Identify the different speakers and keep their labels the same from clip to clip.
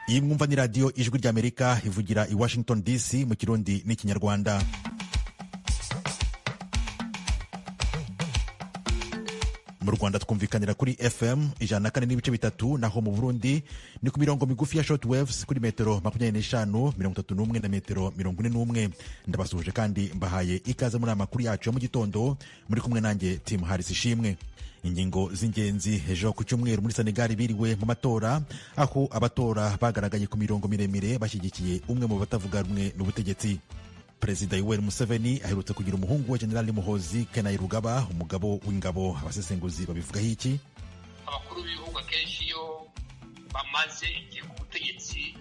Speaker 1: Iyi mwumva ni Radiyo Ijwi ry'Amerika ivugira i Washington DC mu Kirundi n'Ikinyarwanda. Mu Rwanda twumvikanira kuri FM 104.3, naho mu Burundi ni ku mirongo migufi ya short waves kuri metero 25, 31 na metero 41. Ndabasuhuje kandi mbahaye ikaze muri aya makuru yacu ya mu gitondo, muri kumwe nanjye Tim Harris Ishimwe. Ingingo z'ingenzi: ejo ku cyumweru muri Senegal biriwe mu matora, aho abatora bagaragaye ku mirongo miremire bashyigikiye umwe mu batavuga rumwe n'ubutegetsi. Perezida Yoweri Museveni aherutse kugira umuhungu we Generali Muhoozi Kainerugaba umugabo w'ingabo. Abasesenguzi babivugaho iki?
Speaker 2: Abakuru b'ibihugu akenshi iyo bamaze igihe ku butegetsi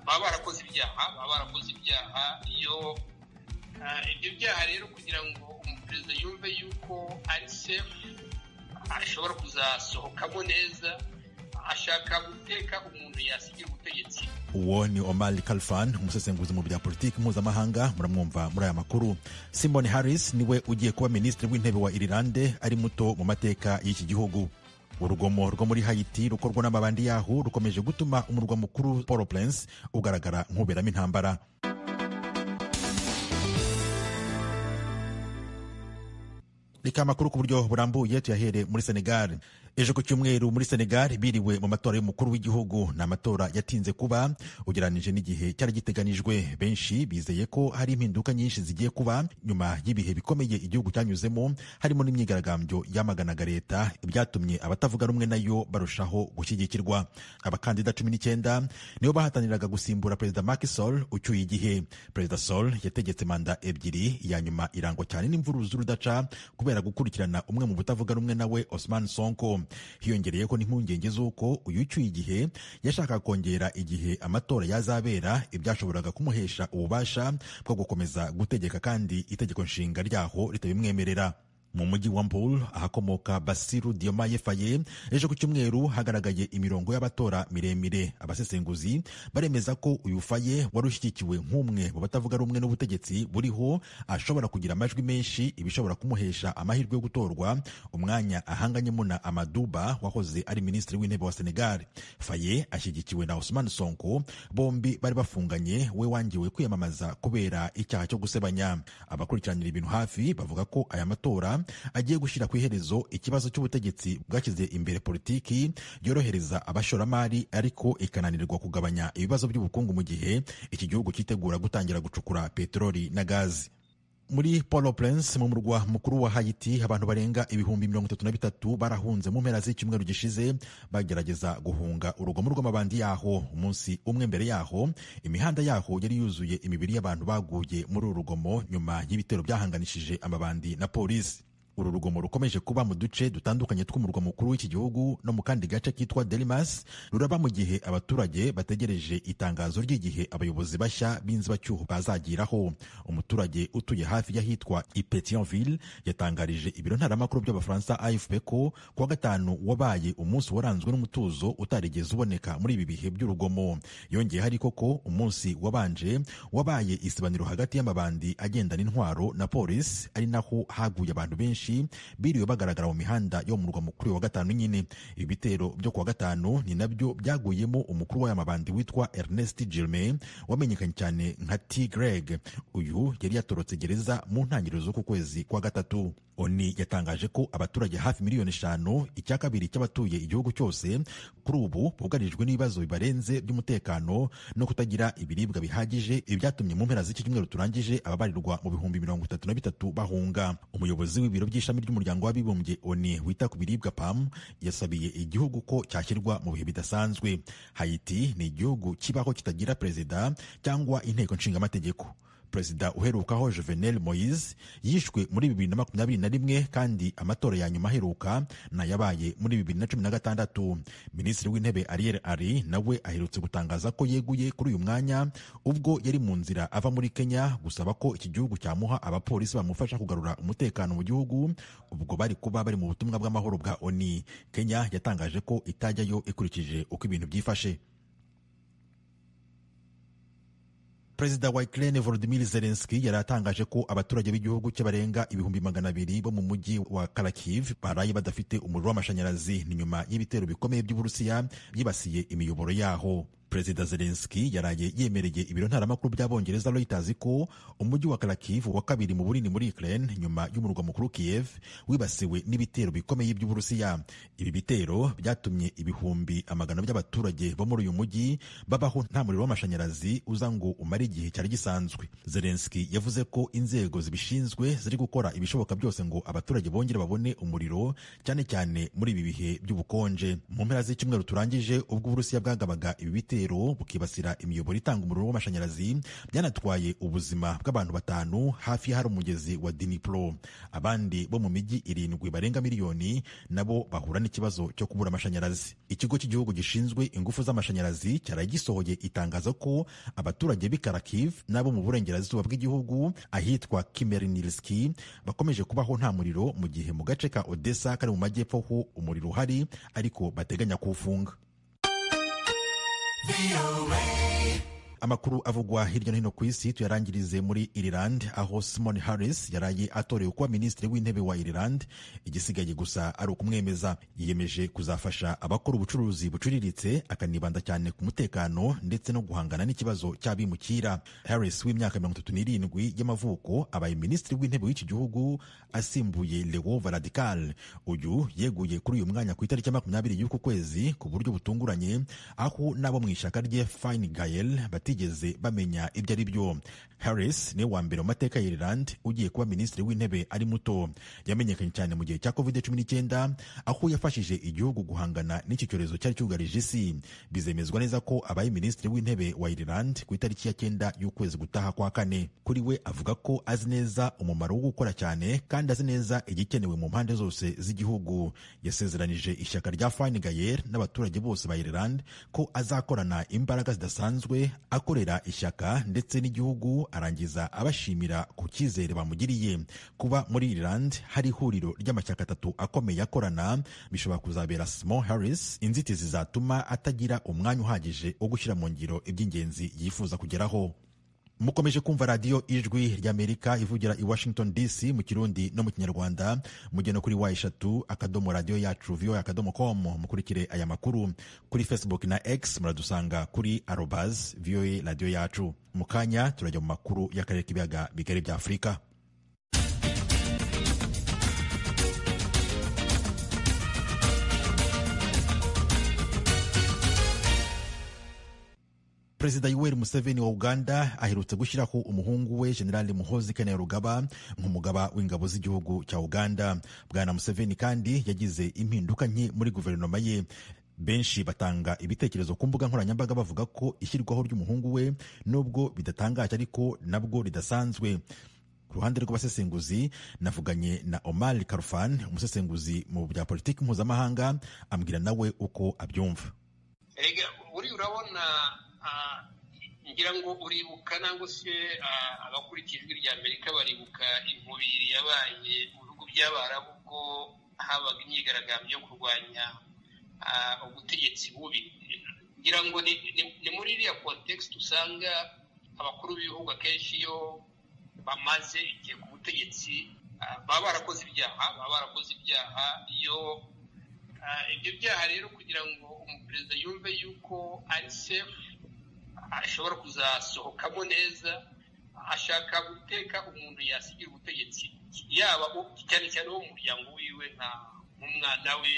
Speaker 2: baba barakoze ibyaha, baba barakoze ibyaha. Iyo ibyo byaha rero, kugira ngo umuperezida yumve yuko ari safe, ashobora kuzasohokamo neza, ashaka guteka umuntu yasigira ubutegetsi.
Speaker 1: Uwo ni Omar Kalfan, umusesenguzi mu bya politiki mpuzamahanga, muramwumva muri aya makuru. Simon Harris niwe ugiye kuba minisitiri w'intebe wa Irilande, ari muto mu mateka y'iki gihugu. Urugomo rwo muri Haiti rukorwa n'amabandi yaho rukomeje gutuma umurwa mukuru Port-au-Prince ugaragara nk'uberamo intambara. Reka amakuru ku buryo burambuye tuyahere muri Senegal. Ejo ku cyumweru muri Senegal biriwe mu matora y'umukuru w'igihugu. Ni amatora yatinze kuba ugereranije n'igihe cyari giteganijwe. Benshi bizeye ko hari impinduka nyinshi zigiye kuba nyuma y'ibihe bikomeye igihugu cyanyuzemo, harimo n'imyigaragambyo yamaganaga leta, ibyatumye abatavuga rumwe nayo barushaho gushyigikirwa. Abakandida 19 nibo bahataniraga gusimbura Perezida Macky Sall ucyuye igihe. Perezida Sall yategetse manda ebyiri, iya nyuma irangwa cyane n'imvururu z'urudaca kubera gukurikirana umwe mu batavuga rumwe nawe, Ousmane Sonko. Hiyongereyeho n'impungenge z'uko uyu ucyuye igihe yashakaga kongera igihe amatora yazabera, ibyashoboraga kumuhesha ububasha bwo gukomeza gutegeka kandi itegeko nshinga ryaho ritabimwemerera. Mu mujyi wa Mbour ahakomoka Basiru Diomaye Faye, ejo ku cyumweru hagaragaye imirongo y'abatora miremire. Abasesenguzi baremeza ko uyu Faye wari ushyigikiwe nk'umwe mu batavuga rumwe n'ubutegetsi buriho ashobora kugira amajwi menshi, ibishobora kumuhesha amahirwe yo gutorwa umwanya ahanganyemo na Amadou Ba wahoze ari minisitiri w'intebe wa Senegal. Faye ashyigikiwe na Ousmane Sonko, bombi bari bafunganye, we wangiwe kwiyamamaza kubera icyaha cyo gusebanya. Abakurikiranira ibintu hafi bavuga ko aya matora agiye gushyira ku iherezo ikibazo cy'ubutegetsi bwashyize imbere politiki yorohereza abashoramari ariko ikananirwa kugabanya ibibazo by'ubukungu, mu gihe iki gihugu cyitegura gutangira gucukura peteroli na gazi. Muri Port-au-Prince, mu murwa mukuru wa Haiti, abantu barenga 33,000 barahunze mu mpera z'icyumweru gishize, bagerageza guhunga urugomo rw'amabandi yaho. Umunsi umwe mbere yaho, imihanda yaho yari yuzuye imibiri y'abantu baguye muri uru rugomo nyuma y'ibitero byahanganishije amabandi na polisi. Uru rugomo rukomeje kuba mu duce dutandukanye tw'umurwa mukuru w'iki gihugu no mu kandi gace kitwa Delmas, ruraba mu gihe abaturage bategereje itangazo ry'igihe abayobozi bashya b'inzibacyuho bazagiraho. Umuturage utuye hafi y'ahitwa i Petionville yatangarije ibiro ntaramakuru by'Abafaransa AFP ko kuwa gatanu wabaye umunsi waranzwe n'umutuzo utarigeze uboneka muri ibi bihe by'urugomo. Yongeye ariko ko umunsi wabanje wabaye isibaniro hagati y'amabandi agendana intwaro na polisi, ari naho haguye abantu benshi biriwe bagaragara mu mihanda yo mu murwa mukuru wa gatanu nyine. Ibitero byo kuwa gatanu ni nabyo byaguyemo umukuru w'aya mabandi witwa Ernest Gilme, wamenyekanye cyane nka T Greg. Uyu yari yatorotse gereza mu ntangiriro z'uku kwezi kwa gatatu. ONU yatangaje ko abaturage hafi miliyoni 5, icya kabiri cy'abatuye igihugu cyose, kuri ubu bugarijwe n'ibibazo bibarenze by'umutekano no kutagira ibiribwa bihagije, ibyatumye mu mpera z'iki cyumweru turangije ababarirwa mu 33,000 bahunga. Umuyobozi w'ibiro by'ishami ry'umuryango w'abibumbye ONU wita ku biribwa, PAM, yasabiye igihugu ko cyashyirwa mu bihe bidasanzwe. Haiti ni igihugu kibaho kitagira perezida cyangwa inteko nshingamategeko. Perezida uherukaho, Jovenel Moise, yishwe muri 2021, kandi amatora ya nyuma aheruka nayabaye muri 2016. Minisitiri w'intebe Ariel Henry nawe aherutse gutangaza ko yeguye kuri uyu mwanya ubwo yari mu nzira ava muri Kenya gusaba ko iki gihugu cyamuha abapolisi bamufasha kugarura umutekano mu gihugu, ubwo bari kuba bari mu butumwa bw'amahoro bwa ONU. Kenya yatangaje ko itajyayo ikurikije uko ibintu byifashe. Perezida wa Ukraine Volodymyr Zelensky yari atangaje ko abaturage b'igihugu cye barenga 200,000 bo mu mujyi wa Kharkiv baraye badafite umuriro w'amashanyarazi. Ni nyuma y'ibitero bikomeye by'Uburusiya byibasiye imiyoboro yaho. Perezida Perezida Zelensky yaraye yemereye ibiro ntaramakuru by'Abongereza Reuters ko umujyi wa Kharkiv wa kabiri mu bunini muri Ukraine nyuma y'umurwa mukuru Kiev wibasiwe n'ibitero bikomeye by'Uburusiya. Ibi bitero byatumye ibihumbi amagana by'abaturage bo muri uyu mujyi babaho nta muriro w'amashanyarazi uza ngo umare igihe cyari gisanzwe. Zelensky yavuze ko inzego zibishinzwe ziri gukora ibishoboka byose ngo abaturage bongere babone umuriro, cyane cyane muri ibi bihe by'ubukonje. Mu mpera z'icyumweru turangije, ubwo Uburusiya bwagabaga ibi bitero bukibasira imiyoboro itanga umuriro w'amashanyarazi, byanatwaye ubuzima bw'abantu 5 hafi y'ahari umugezi wa Dnipro. Abandi bo mu mijyi 7 barenga miliyoni nabo bahura n'ikibazo cyo kubura amashanyarazi. Ikigo cy'igihugu gishinzwe ingufu z'amashanyarazi cyaraye gisohoye itangazo ko abaturage b'i Kharkiv n'abo mu burengerazuba bw'igihugu ahitwa Khmelnytsky bakomeje kubaho nta muriro, mu gihe mu gace ka Odessa kari mu majyepfo ho umuriro uhari ariko bateganya kuwufunga. Amakuru avugwa hirya no hino ku isi tuyarangirize muri Ireland, aho Simon Harris yaraye atorewe kuba minisitiri w'intebe wa Ireland. Igisigaye gusa ari ukumwemeza. Yiyemeje kuzafasha abakora ubucuruzi buciriritse, akanibanda cyane ku mutekano ndetse no guhangana n'ikibazo cy'abimukira. Harris w'imyaka 37 y'amavuko abaye minisitiri w'intebe w'iki gihugu asimbuye Leo Varadkar. Uyu yeguye kuri uyu mwanya ku itariki ya 20 y'uku kwezi ku buryo butunguranye, aho n'abo mu ishyaka rye Fine Gael batigeze bamenya ibyo ari byo. Harris niwe wa mbere mu mateka ya Ireland ugiye kuba minisitiri w'intebe ari muto. Yamenyekanye cyane mu gihe cya COVID-19, aho yafashije igihugu guhangana n'iki cyorezo cyari cyugarije isi. Bizemezwa neza ko abaye minisitiri w'intebe wa Ireland ku itariki ya 9 y'ukwezi gutaha kwa kane. Kuri we avuga ko azi neza umumaro wo gukora cyane kandi azi neza igikenewe mu mpande zose z'igihugu. Yasezeranije ishyaka rya Fine Gael n'abaturage bose ba Ireland ko azakorana imbaraga zidasanzwe akorera ishyaka ndetse n'igihugu, arangiza abashimira ku cyizere bamugiriye. Kuba muri Ireland hari ihuriro ry'amashyaka 3 akomeye akorana bishobora kuzabera Simon Harris inzitizi zatuma atagira umwanya uhagije wo gushyira mu ngiro iby'ingenzi yifuza kugeraho. Mukomeje kumva radiyo Ijwi ry'Amerika ivugira i Washington DC mu Kirundi no mu Kinyarwanda. Mujye no kuri w3 radiyo yacu voa.com mukurikire aya makuru. Kuri Facebook na X muradusanga kuri @voa radiyo yacu. Mu kanya turajya mu makuru y'akarere k'ibiyaga bigari bya Afurika. Perezida Yoweri Museveni wa Uganda aherutse gushyiraho umuhungu we General Muhoozi Kainerugaba nk'umugaba w'ingabo z'igihugu cya Uganda. Bwana Museveni kandi yagize impinduka nke muri guverinoma ye. Benshi batanga ibitekerezo ku mbuga nkoranyambaga bavuga ko ishyirwaho ry'umuhungu we nubwo bidatangaje ariko nabwo ridasanzwe. Ku ruhande rw'abasesenguzi navuganye na Omar Karufan, umusesenguzi mu bya politiki mpuzamahanga, ambwira nawe uko abyumva.
Speaker 2: Uri urabona ngira ngo uribuka nangwa se abakurikiye Ijwi rya Amerika baribuka inkubiri yabaye mu bihugu by'Abarabu ubwo habaga imyigaragambyo yo kurwanya ubutegetsi bubi. Ngira ngo ni muri iriya context usanga abakuru b'ibihugu akenshi iyo bamaze igihe ku butegetsi baba barakoze ibyaha, iyo ibyo byaha rero kugira ngo umuperezida yumve yuko ari safe ashobora kuzasohokamo neza, ashaka guteka umuntu yasigira ubutegetsi, yaba cyane cyane wo mu muryango wiwe nk'umwana we.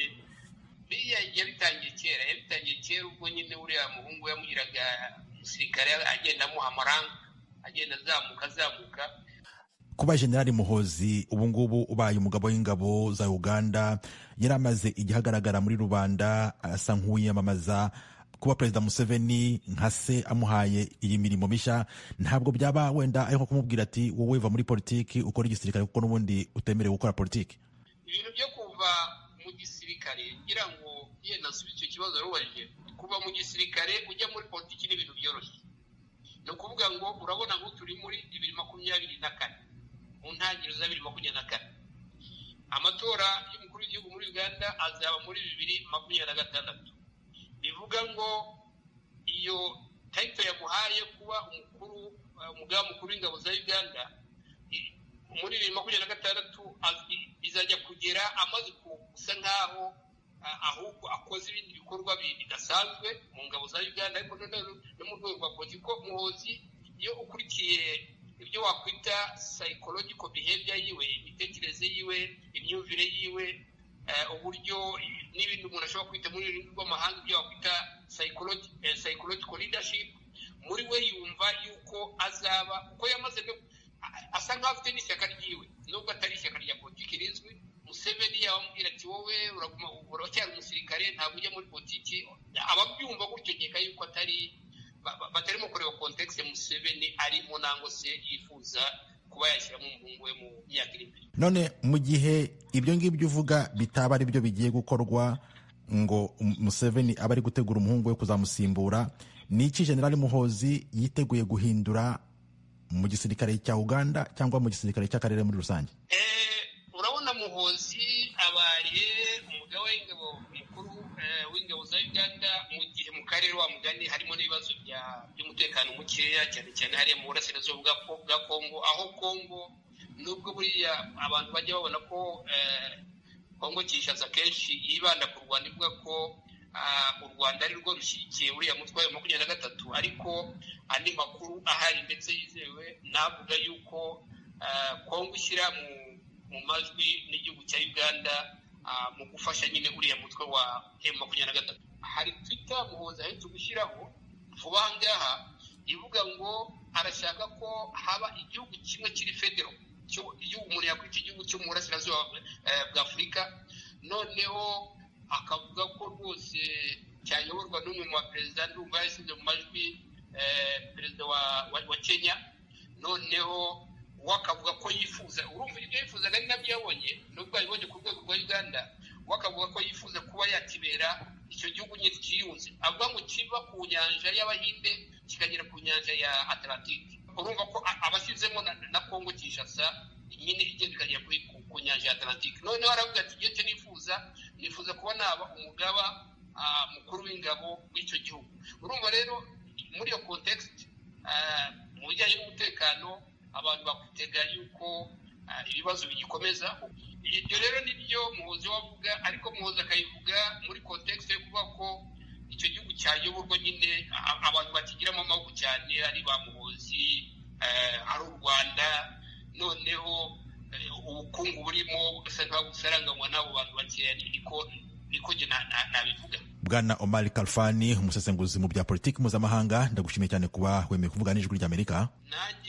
Speaker 2: Biriya yabitangiye kera ubwo nyine uriya muhungu yamugiraga umusirikare agenda amuha amaranga, agenda azamuka.
Speaker 1: Kuba General Muhoozi ubu ngubu ubaye umugabo w'ingabo za Uganda, yari amaze igihe agaragara muri rubanda asa nk'uwiyamamaza kuba Perezida Museveni nka se amuhaye iyi mirimo mishya, ntabwo byaba wenda ari nko kumubwira ati wowe va muri politiki ukora igisirikare kuko n'ubundi utemerewe gukora politiki.
Speaker 2: Ibintu byo kuva mu gisirikare ngira ngo yenda nsubize icyo kibazo warubajije, kuva mu gisirikare ujya muri politiki ni ibintu byoroshye. Ni ukuvuga ngo urabona ngo turi muri 2024, mu ntangiriro za 2024 amatora y'umukuru w'igihugu muri Uganda azaba muri 2026. Bivuga ngo iyo tayito yamuhaye kuba umukuru, umugaba mukuru w'ingabo za Uganda muri 2026 bizajya kugera amaze gusa nkaho ahubwo akoze ibindi bikorwa bidasanzwe mu ngabo za Uganda, ariko no mu rwego rwa politiki. Ko Muhozi iyo ukurikiye ibyo wakwita psychological behavior yiwe, imitekerereze yiwe, imyumvire yiwe, uburyo n'ibindi umuntu ashobora kwita muri rurimi rw'amahanga ibyo wakwita psychological leadership, muri we yumva yuko azaba uko yamaze, asa nkaho afite n'ishyaka ryiwe nubwo atari ishyaka rya politiki rizwi. Museveni yabamubwira ati wowe uracyari umusirikare, ntabwo ujya muri politiki. Ababyumva gutyo nkeka yuko atari batarimo kureba context Museveni arimo, nangwa se yifuza kuba yashyiramo umuhungu we mu myaka iri imbere.
Speaker 1: None mu gihe ibyo ngibyo uvuga bitaba ari byo bigiye gukorwa, ngo Museveni aba ari gutegura umuhungu we kuzamusimbura, ni iki General Muhozi yiteguye guhindura mu gisirikare cya Uganda cyangwa mu gisirikare cy'akarere muri rusange?
Speaker 2: Urabona Muhozi abaye umugaba w'ingabo mukuru w'ingabo za Uganda mu gihe mu karere wa mugani harimo n'ibibazo by'umutekano mukeya, cyane cyane hariya mu burasirazuba bwa Kongo, aho Kongo nubwo buriya abantu bajya babona ko Kongo Kinshasa kenshi yibanda ku Rwanda, ivuga ko u Rwanda ari rwo rushyigikiye uriya mutwe wa 23, ariko andi makuru ahari ndetse yizewe navuga yuko Kongo ishyira mu majwi n'igihugu cya Uganda mu gufasha nyine uriya mutwe wa M23. Hari Twitter Muhozi aherutse gushyiraho vuba aha ngaha ivuga ngo arashaka ko haba igihugu kimwe kiri federal, umuntu yakwita igihugu cyo mu burasirazuba bwa Afurika, noneho akavuga ko rwose cyayoborwa n'umwe mu baperezida, ndumva yashyize mu majwi perezida wa Kenya, noneho we akavuga ko yifuza, urumva ibyo yifuzaga ari nabyo yabonye nubwo yabibonye ku rwego rwa Uganda, we akavuga ko yifuza kuba yakibera icyo gihugu nyine cyiyunze, avuga ngo kiva ku nyanja y'Abahinde kikagera ku nyanja ya Atlantique. Urumva ko abashyizemo na Kongo Kinshasa nyine igenda ikagera ku nyanja ya Atlantique. Noneho aravuga ati icyo nifuza kuba naba umugaba mukuru w'ingabo w'icyo gihugu. Urumva rero muri iyo context mu bijyanye n'umutekano abantu bakwitega yuko ibibazo bigikomeza. Ibyo rero nibyo Muhozi wavuga, ariko Muhozi akayivuga muri context yo kuvuga ko icyo gihugu cyayoborwa nyine abantu bakigiramo amaboko cyane ari ba Muhozi, ari u Rwanda, noneho ubukungu burimo busa nkaho busaranganywa n'abo bantu bakeya, niko njye nabivuga.
Speaker 1: Bwana Omar Kalfani, umusesenguzi mu bya politiki mpuzamahanga, ndagushimiye cyane kuba wemeye kuvuga n'Ijwi ry'Amerika.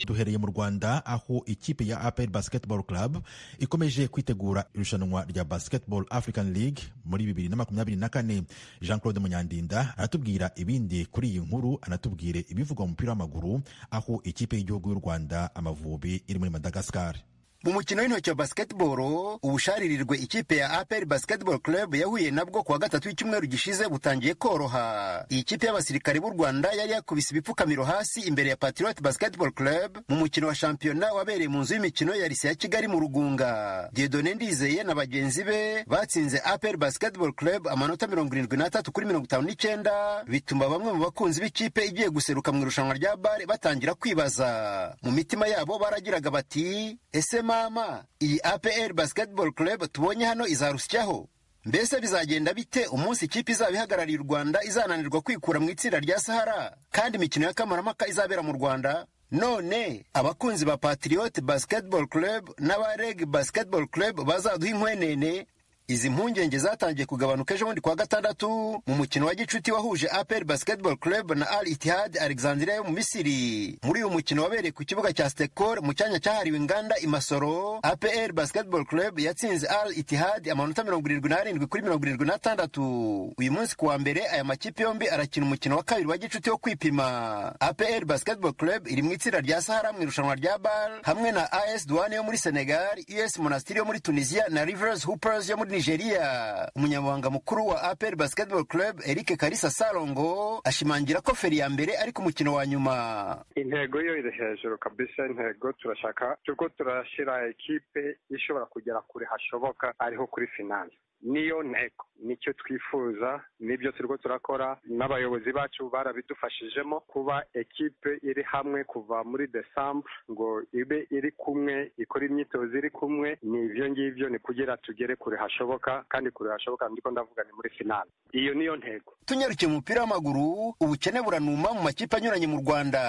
Speaker 1: Duhereye mu Rwanda, aho ikipe ya APR Basketball Club ikomeje kwitegura irushanwa rya Basketball African League muri 2024. Jean Claude Munyandinda aratubwira ibindi kuri iyi nkuru, anatubwire ibivugwa mu mupira w'amaguru, aho ikipe y'igihugu y'u Rwanda Amavubi iri muri Madagascar.
Speaker 3: Mu mukino w'intoki wa basketball, ubusharirirwe ikipe ya APR Basketball Club yahuye nabwo kuwa gatatu w'icyumweru gishize butangiye koroha. Iyi kipe y'abasirikare b'u Rwanda yari yakubise ibipfukamiro hasi imbere ya Patriot Basketball Club mu mukino wa shampiyona wabereye mu nzu y'imikino ya Lycée ya Kigali mu Rugunga. Dieudonné Ndizeye na bagenzi be batsinze APR Basketball Club amanota 73 kuri 59, bituma bamwe mu bakunzi b'ikipe igiye guseruka mu irushanwa rya BAL batangira kwibaza. Mu mitima yabo baragiraga bati: ese mama, iyi APR Basketball Club tubonye hano izarusyaho? Mbese bizagenda bite umunsi ikipe izaba ihagarariye u Rwanda izananirwa kwikura mu itsinda rya Sahara, kandi imikino ya kamarampaka izabera mu Rwanda? None abakunzi ba Patriot Basketball Club n'aba Reg Basketball Club bazaduha inkwenene? Izi mpungenge zatangiye kugabanuka ejo bundi kuwa gatandatu mu mukino wa gicuti wahuje APR Basketball Club na Al Ittihad Alexandria yo mu Misiri. Muri uyu mukino wabereye ku kibuga cya Stekor mu cyanya cyahariwe inganda i Masoro, APR Basketball Club yatsinze Al Ittihad amanota 77 kuri 76. Uyu munsi kuwa mbere aya makipe yombi arakina umukino wa kabiri wa gicuti wo kwipima. APR Basketball Club iri mu itsinda rya Sahara mu irushanwa rya BAL hamwe na AS Douane yo muri Senegal, US Monastir yo muri Tunisia na Rivers Hoopers yo muri Nigeria. Umunyamabanga mukuru wa APR Basketball Club Eric Kalisa Salongo ashimangira ko feri ya mbere ari ku mukino wa nyuma.
Speaker 4: Intego yo iri hejuru kabisa, intego turashaka turiko turashira ekipe ishobora kugera kure hashoboka ariho kuri finale. Niyo ntego, nicyo twifuza, nibyo turiko turakora, n'abayobozi bacu barabidufashijemo kuba ekipe iri hamwe kuva muri December ngo ibe iri kumwe, ikora imyitozo iri kumwe. Ni ivyo ngivyo, ni kugira tugere kure hashoboka, kandi kure hashoboka ndiko ndavuga ni muri finale. Iyo niyo ntego.
Speaker 3: Tunyarukiye mu mupira w'amaguru, ubukene buranuma mu makipe anyuranye mu Rwanda.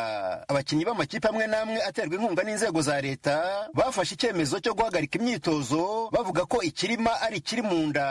Speaker 3: Abakinnyi b'amakipe amwe n'amwe aterwa inkunga n'inzego za leta bafashe icyemezo cyo guhagarika imyitozo, bavuga ko ikirima ari ikiri mu nda.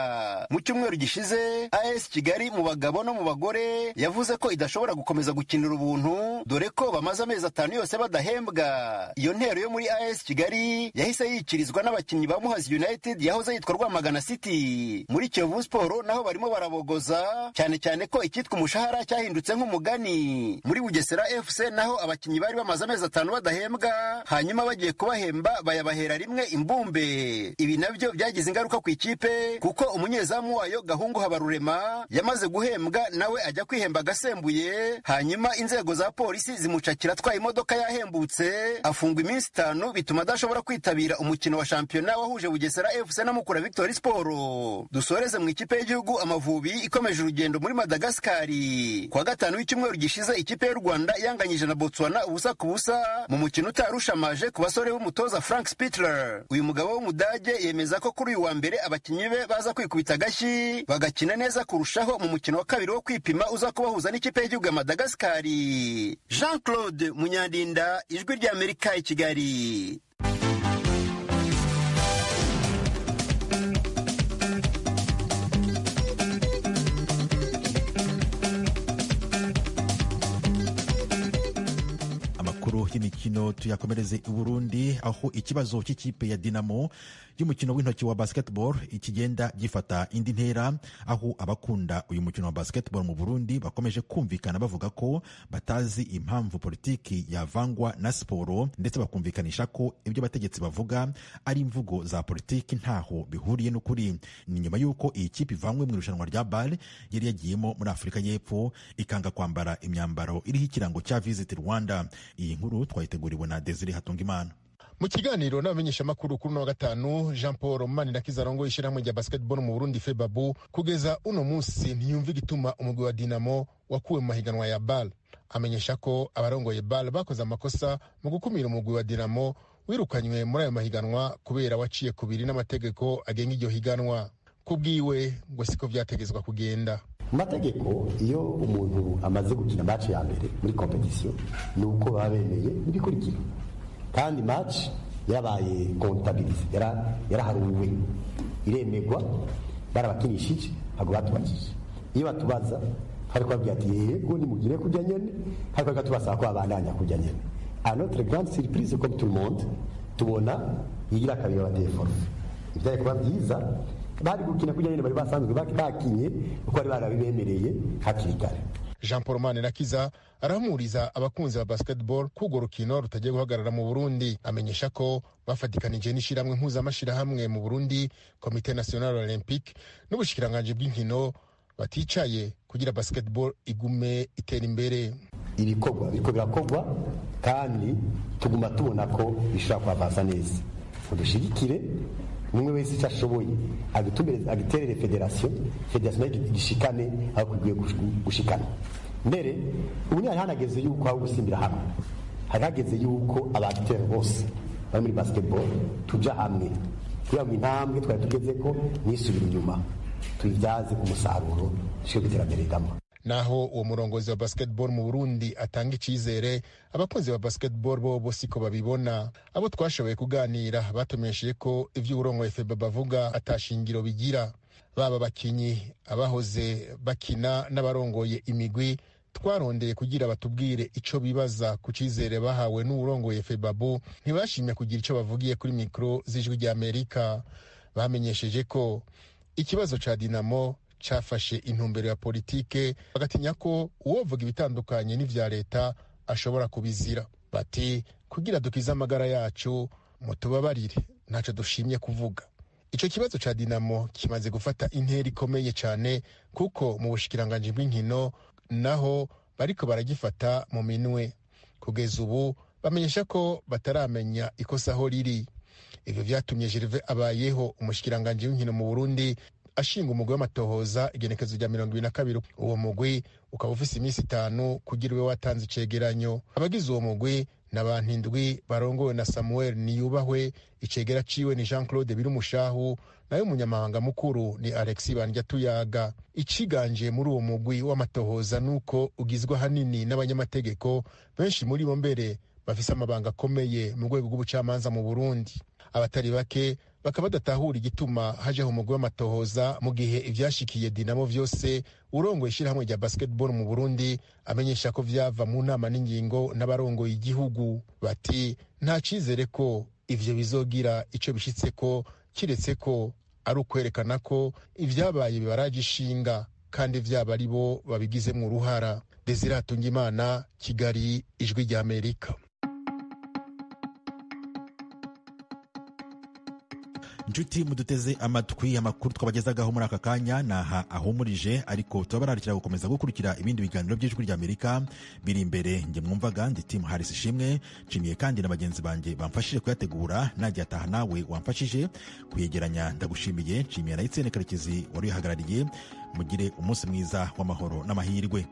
Speaker 3: Mu cyumweru gishize, AS Kigali mu bagabo no mu bagore yavuze ko idashobora gukomeza gukinira ubuntu, dore ko bamaze amezi 5 yose badahembwa. Iyo ntero yo muri AS Kigali yahise yikirizwa n'abakinnyi ba Muhazi United yahoze yitwa Rwamagana City. Muri Kiyovu Sport naho barimo barabogoza cyane cyane ko icyitwa umushahara cyahindutse nk'umugani. Muri Bugesera FC naho abakinnyi bari bamaze amezi 5 badahembwa, hanyuma bagiye kubahemba bayabahera rimwe imbumbe. Ibi nabyo byagize ingaruka ku ikipe, kuko umunyezamu wayo Gahungu Habarurema yamaze guhembwa nawe ajya kwihemba agasembuye, hanyuma inzego za polisi zimucakira atwaye imodoka yahembutse, afungwa iminsi 5, bituma adashobora kwitabira umukino wa shampiyona wahuje Bugesera FC na Mukura Victory Sport. Dusoreze mu ikipe y'igihugu Amavubi ikomeje urugendo muri Madagascari. Kwa gatanu w'icyumweru gishize, ikipe y'u Rwanda yanganyije na Botswana 0-0 mu mukino utarushamaje ku basore b'umutoza Frank Spittler. Uyu mugabo w'Umudage yemeza ko kuri uyu wa mbere abakinnyi be baza kwikubita agashyi bagakina neza kurushaho mu mukino wa kabiri wo kwipima uza kubahuza n'ikipe y'igihugu ya Madagascari. Jean Claude Munyandinda, Ijwi ry'Amerika i Kigali.
Speaker 1: Y'imikino tuyakomereze i Burundi, aho ikibazo cy'ikipe ya Dinamo y'umukino w'intoki wa basketball ikigenda gifata indi ntera, aho abakunda uyu mukino wa basketball mu Burundi bakomeje kumvikana bavuga ko batazi impamvu politiki yavangwa na siporo, ndetse bakumvikanisha ko ibyo bategetsi bavuga ari imvugo za politiki ntaho bihuriye n'ukuri. Ni nyuma y'uko iyi kipe ivanywe mu irushanwa rya BAL yari yagiyemo muri Afurika y'Epfo, ikanga kwambara imyambaro iriho ikirango cya Visit Rwanda. Iyi nkuru twayiteguriwe na Desire Hatungimana.
Speaker 5: Mu kiganiro n'abamenyeshamakuru kuri uno wa gatanu, Jean Paul Manirakiza arongoye ishyirahamwe rya basketball mu Burundi FEBABU, kugeza uno munsi ntiyumva igituma umugwi wa Dinamo wakuwe mu mahiganwa ya BAL. Amenyesha ko abarongoye BAL bakoze amakosa mu gukumira umugwi wa Dinamo wirukanywe muri ayo mahiganwa kubera waciye kubiri n'amategeko agenga iryo higanwa. Kubwiwe ngo siko vyategezwa kugenda.
Speaker 6: Mu mategeko, iyo umuntu amaze gukina match ya mbere muri competition ni uko baba bemeye n'ibikurikira, kandi match yarabaye comptabilisée, yaraharuwe, iremegwa, barabakinishije, ntabwo batubajije. Iyo batubaza twari kubabwira ati yego nimugire kurya nyene, ariko tubasaba ko babandanya kurya nyene. À notre grande surprise, comme tout le monde, tubona yigira kabiri bateye forfait. Ivyari kuba byiza bari gukina kurya nyene bari basanzwe bakinye, kuko bari barabibemereye hakiri kare.
Speaker 5: Jean Paul Manirakiza arahumuriza abakunzi ba basketball ko urwo rukino rutagiye guhagarara mu Burundi. Amenyesha ko bafatikanije n'ishyirahamwe mpuzamashirahamwe mu Burundi, Komite National Olympique, n'ubushikiranganji bw'inkino baticaye kugira basketball igume itera imbere.
Speaker 6: Ibikorwa biriko birakorwa kandi tuguma tubona ko bishobora kuhavansa neza. Mudushigikire, umwe wese icyo ashoboye agiterere federasiyo, federasiyo nayo igishikane aho kwiye gushikana. Mbere ubu ntihari hanageze yuko aho gusimbira hamwe, hari hageze yuko abatera bose bari muri basketball tuja hamwe kugira ngo intambwe twari tugeze ko nisubire inyuma, tuyibyaze umusaruro dushike ku iterambere rirama.
Speaker 5: Naho uwo murongozi wa basketball mu Burundi atanga icizere, abakunzi ba basketball bo siko babibona. Abo twashoboye kuganira batumenyesheje ko ivyo uburongoye FEBA bavuga atashingiro bigira. Baba bakinyi, abahoze bakina n'abarongoye imigwi twarondeye kugira batubwire ico bibaza ku cizere bahawe n'uwurongoye FEBABU, ntibashimye kugira ico bavugiye kuri mikro z'Ijwi rya Amerika. Bamenyesheje ko ikibazo ca Dinamo cafashe intumbero ya politike, bagatinya ko uwovuga ibitandukanye n'ivya leta ashobora kubizira. Bati kugira dukize amagara yacu mutubabarire, ntaco dushimye kuvuga. Ico kibazo ca Dinamo kimaze gufata intera ikomeye cane, kuko mu bushikiranganji bw'inkino naho bariko baragifata mu minwe. Kugeza ubu bamenyesha ko bataramenya ikosa aho riri. Ivyo vyatumye Gervais Abayeho, umushikiranganji w'inkino mu Burundi, ashinga umugwi w'amatohoza igenekezo rya 22. Uwo mugwi ukaba ufise iminsi 5 kugira ube watanze icegeranyo. Abagize uwo mugwi ni abantu 7 barongowe na Samuel Niyubahwe, icegera ciwe ni Jean Claude Birumushahu, nayo umunyamabanga mukuru ni Alexis Bandyatuyaga. Iciganje muri uwo mugwi w'amatohoza nuko ugizwe ahanini n'abanyamategeko, benshi muri bo mbere bafise amabanga akomeye mu rwego rw'ubucamanza mu Burundi. Abatari bake bakaba badatahura igituma hajeho umugwi w'amatohoza mu gihe ivyashikiye Dinamo vyose urongoye ishirahamwe rya basketball mu Burundi amenyesha ko vyava mu nama n'ingingo n'abarongoye igihugu. Bati nta cizere ko ivyo bizogira ico bishitseko, kiretse ko ari ukwerekana ko ivyabaye bibaraje ishinga kandi vyaba ari bo babigizemwo uruhara. Desire Hatungimana, Kigali, Ijwi rya Amerika.
Speaker 1: Nshuti muduteze amatwi, amakuru twabagezagaho muri aka kanya naha ahumurije, ariko tubabararikira gukomeza gukurikira ibindi biganiro by'Ijwi rya Amerika biri imbere. Njye mwumvaga ndi Tim Harris Ishimwe, nshimiye kandi na bagenzi banjye bamfashije kuyategura, nagiye ataha nawe wamfashije kuyegeranya ndagushimiye. Nshimiye na Etienne Karekezi wari uyihagarariye. Mugire umunsi mwiza w'amahoro n'amahirwe.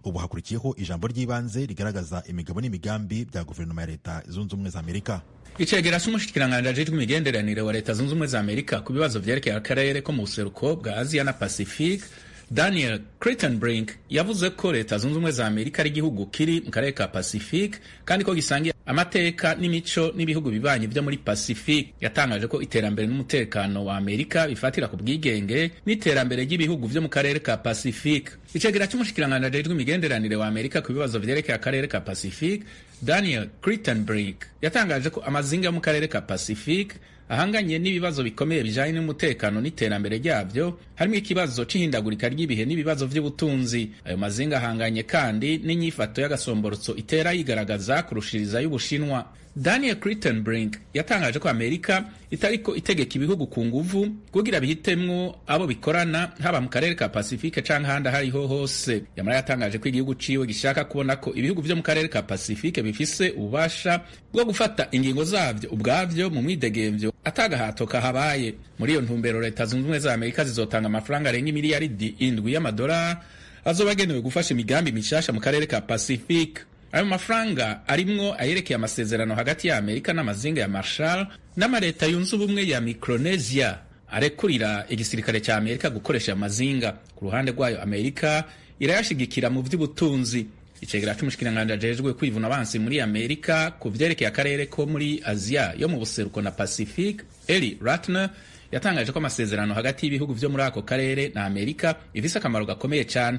Speaker 1: Ubu hakurikiyeho ijambo ry'ibanze rigaragaza imigabo n'imigambi bya guverinoma ya Leta Zunze Ubumwe za Amerika.
Speaker 7: Icegera c'umushikiranganji ajejwe imigenderanire wa Leta Zunze Ubumwe za Amerika ku bibazo vyerekeye akarere ko mu buseruko bwa Aziya na Pacifique, Daniel Crittenbrink, yavuze ko Leta Zunze Ubumwe za Amerika ari igihugu kiri mu karere ka Pacifique kandi ko gisangiye amateka n'imico n'ibihugu bibanyi vyo muri Pacifique. Yatangaje ko iterambere n'umutekano wa Amerika bifatira ku bwigenge n'iterambere ry'ibihugu vyo mu karere ka Pacifique. Icegera c'umushikiranganji ajejwe imigenderanire wa Amerika ku bibazo vyerekeye akarere ka Pacifique, Daniel Crittenbrink, yatangaje ko amazinga yo mu karere ka Pacifique ahanganye n'ibibazo bikomeye bijanye n'umutekano n'iterambere ryabyo, harimo ikibazo c'ihindagurika ry'ibihe n'ibibazo vy'ubutunzi. Ayo mazinga ahanganye kandi n'inyifato y'agasomborotso itera yigaragaza kurushiriza y'Ubushinwa. Daniel Crittenbrink yatangaje ko Amerika itariko itegeka ibihugu ku nguvu kugira bihitemwo abo bikorana, haba mu karere ka Pacifique canke ahandi ahariho hose. Yamara yatangaje ko igihugu ciwe gishaka kubona ko ibihugu vyo mu karere ka Pacifique bifise ububasha bwo gufata ingingo zavyo ubwavyo mu mwidegemvyo atagahato kahabaye. Muri iyo ntumbero, Leta Zunze Ubumwe za Amerika zizotanga amafaranga arenga imiliyaridi 7 y'amadolari azoba agenewe gufasha imigambi mishasha mu karere ka Pacifique. Ayo mafaranga arimwo ayerekeye amasezerano hagati ya Amerika n'amazinga ya Marshall n'amaleta yunze ubumwe ya Micronesia arekurira igisirikare ca Amerika gukoresha amazinga. Ku ruhande rwayo, Amerika irayashigikira mu vy'ubutunzi. Icegera c'umushikiranganji ajejwe kwivuna abansi muri Amerika ku vyerekeye akarere ko muri Aziya yo mu buseruko na Pacifique, Eli Ratner, yatangaje ko amasezerano hagati y'ibihugu vyo muri ako karere na Amerika ifise akamaro gakomeye cane.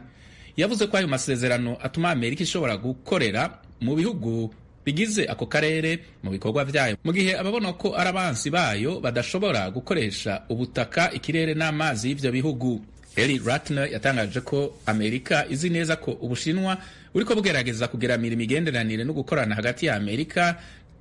Speaker 7: Yavuze ko ayo masezerano atuma Amerika ishobora gukorera mu bihugu bigize ako karere mu bikorwa vyayo, mu gihe ababona ko ari abansi bayo badashobora gukoresha ubutaka, ikirere n'amazi y'ivyo bihugu. Eli Ratner yatangaje ko Amerika izi neza ko Ubushinwa buriko bugerageza kugeramira imigenderanire no gukorana hagati ya Amerika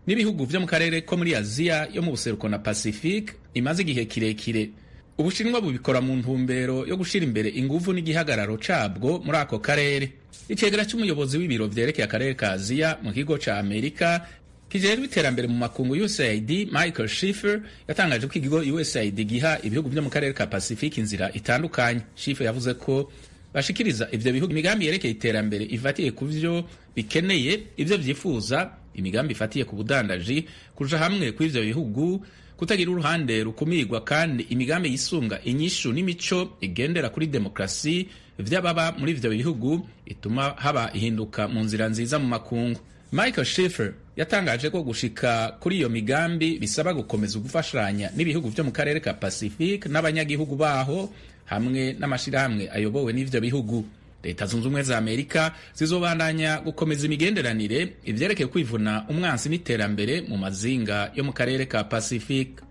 Speaker 7: n'ibihugu vyo mu karere ko muri Aziya yo mu buseruko na Pacifique imaze igihe kirekire. Ubushinwa bubikora mu ntumbero yo gushira imbere inguvu n'igihagararo cabwo muri ako karere. Icegera c'umuyobozi w'ibiro vyerekeye akarere ka Aziya mu kigo ca Amerika kijejwe iterambere mu makungu, USAID, Michael Schiffer, yatangaje ko ikigo USAID giha ibihugu vyo mu karere ka Pacifique inzira itandukanye. Schiffer yavuze ko bashikiriza ivyo bihugu imigambi yerekeye iterambere ifatiye ku vyo bikeneye, ivyo vyifuza, imigambi ifatiye ku budandaji, kuja hamwe kw'ivyo bihugu, kutagira uruhande rukumirwa, kandi imigambi yisunga inyishu n'imico igendera kuri demokrasi vy'ababa muri ivyo bihugu ituma haba ihinduka mu nzira nziza mu makungu. Michael Schiffer yatangaje ko gushika kuri iyo migambi bisaba gukomeza gufashanya n'ibihugu vyo mu karere ka Pacifique n'abanyagihugu baho hamwe n'amashirahamwe ayobowe n'ivyo bihugu. Leta Zunze Ubumwe za Amerika zizobandanya gukomeza imigenderanire ivyerekeye kwivuna umwansi n'iterambere mu mazinga yo mu karere ka Pacifique.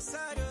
Speaker 8: Agasaro.